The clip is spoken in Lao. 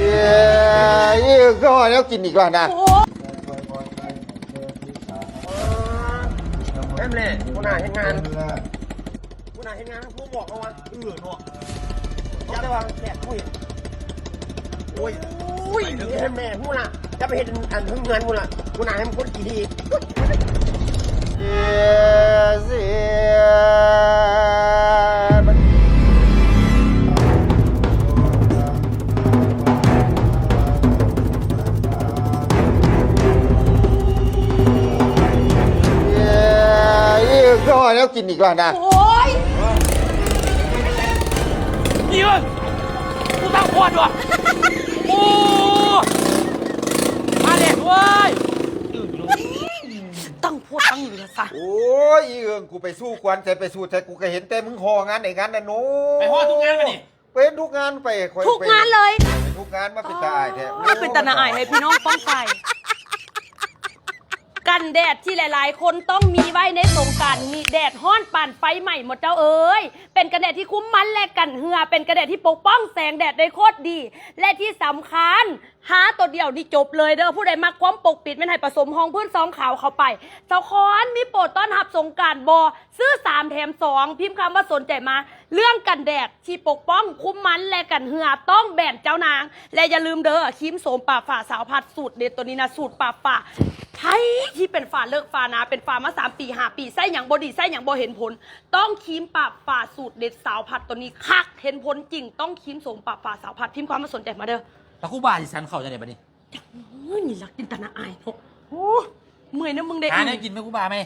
ເອີຍ ຄືເອົາແນວກິນອີກແລ້ວນະ. ໂອ້ ແມ່ນແຫຼະ ຫົວໜ້າເຮັດງານ ຫົວໜ້າເຮັດງານ ຜູ້ບອກເຮົາວ່າ ເອີເນາະ ຈັກໄດ້ວ່າແຂກຜູ້ເຫັນ. ໂອ້ຍ ໂອ້ຍ ແມ່ນແຫຼະ ຫົວໜ້າ ຈະໄປເຮັດອັນເຮືອນພຸ້ນລະ ຫົວໜ້າໃຫ້ມັນຄົນຂີ້ດີ. ເອີ ເສຍ ເອີ ຄືເອົາແນວກິນອີກແລ້ວນະ. ໂອ້ຍ ອີເອີຍ ກູຕັ້ງພວດວ່າ ໂອ້ ມາແລ້ວເວີຍ ຕັ້ງພວດຕັ້ງເຮືອຊະ. ໂອ້ຍ ອີເອີງ ກູໄປສູ້ຄວັນໃສ ໄປສູ້ໃສ ກູກະເຫັນແຕ່ມຶງຫໍ່ງານໃດງານນັ້ນໂນ. ໄປຫໍ່ທຸກງານມານີ້ ໄປເຫັນທຸກງານ ໄປ ຂ້ອຍ ທຸກງານເລີຍ ໄປທຸກງານມາ ເປັນຕາອາຍແທ້. ໂອ້ຍ ເປັນຕາໜ້າອາຍໃຫ້ພີ່ນ້ອງປ້ອງໄປ. ກັນແດດທີ່ຫຼາຍໆຄົນຕ້ອງມີໄວ້ໃນສົງການນີ້ ແດດຮ້ອນປານໄຟໄໝ້ໝົດເຈົ້າເອີຍ. ເປັນກັນແດດທີ່ຄຸມມັນ ແລະ ກັນເຫື່ອ ເປັນກັນແດດທີ່ປົກປ້ອງແສງແດດໄດ້ໂຄດດີ ແລະ ທີ່ສຳຄັນ ທາໂຕດຽວນີ້ຈົບເລີຍເດີ້. ຜູ້ໃດມັກຄວາມປົກປິດ ແມ່ນໃຫ້ປະສົມຮອງພື້ນຊອງຂາວເຂົ້າໄປ. ສາວຄອນ ມີໂປຣຕ້ອນຮັບສົງການບໍ່? ຊື້ສາມແຖມສອງ ພິມຄຳວ່າສົນໃຈມາ. ເລື່ອງກັນແດດທີ່ປົກປ້ອງ, ຄຸມມັນ ແລະ ກັນເຫື່ອ ຕ້ອງແບຣນເຈົ້ານາງ. ແລະ ຢ່າລືມເດີ້ ຄຣີມໂສມປາບຝ້າສາວພັດ ສູດເດັດໂຕນີ້ນະ ສູດປາບຝ້າ. ໃຜທີ່ເປັນຝ້າເລິກຝ້າໜາ ເປັນຝ້າມາສາມປີຫ້າປີ ໃຊ້ຫຍັງບໍ່ດີ ໃຊ້ຫຍັງບໍ່ເຫັນຜົນ ຕ້ອງຄຣີມປາບຝ້າສູດເດັດສາວພັດໂຕນີ້ຄັກ ເຫັນຜົນຈິງ. ຕ້ອງຄຣີມໂສມປາບຝ້າສາວພັດ ພິມຄຳວ່າສົນໃຈມາເດີ້. ແລ້ວຄູບາຊິສັນເຂົ້າຈັ່ງໃດບັດນີ້? ເອີ ນີ້ລະກິນຕາໜ້າອາຍເນາະ. ໂອ້ ເມື່ອຍນຳມຶງເດ້. ຫາແນວກິນໃຫ້ຄູບາແມ.